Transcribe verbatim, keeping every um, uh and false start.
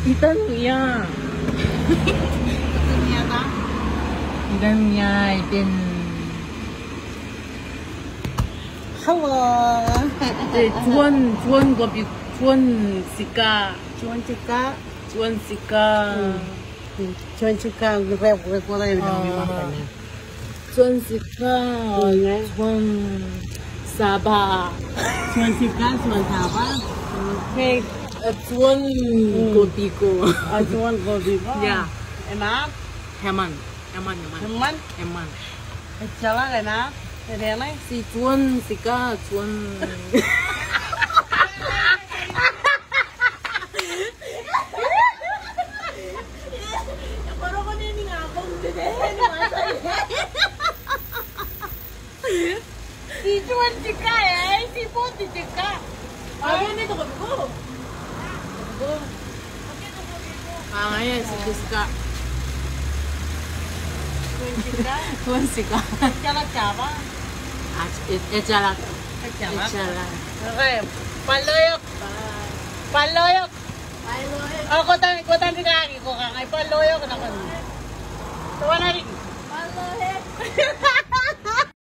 Itan ia. Itan ia, itan. Hello. Juon, juon kopi, juon sikka. Juon sikka. Juon sikka. Hmm. Juon sikka, rep, rep, rep. Juon sikka, juon saba. Juon sikka, juon saba. Okay. Juon kopi ko. Juon kopi ko. Yeah. Enaat? Eṃṃan. Eṃṃan, eṃṃan. Eṃṃan? Eṃṃan. Ejjeḷọk enaat? Edeṇe? Si juon sikka, juon. Si juon sikka, eh, si juon sikka. Juon sikka. Juon sikka. Ejjeḷọk jaba. Ejjeḷọk. Ejjeḷọk. Okay. Bar ḷoeok. Bar ḷoeok. O, kwōtan, kwōtan rikaki ko kañe bar ḷoeok ṇe kwōn. Tō wōn adik? Bar ḷoeok.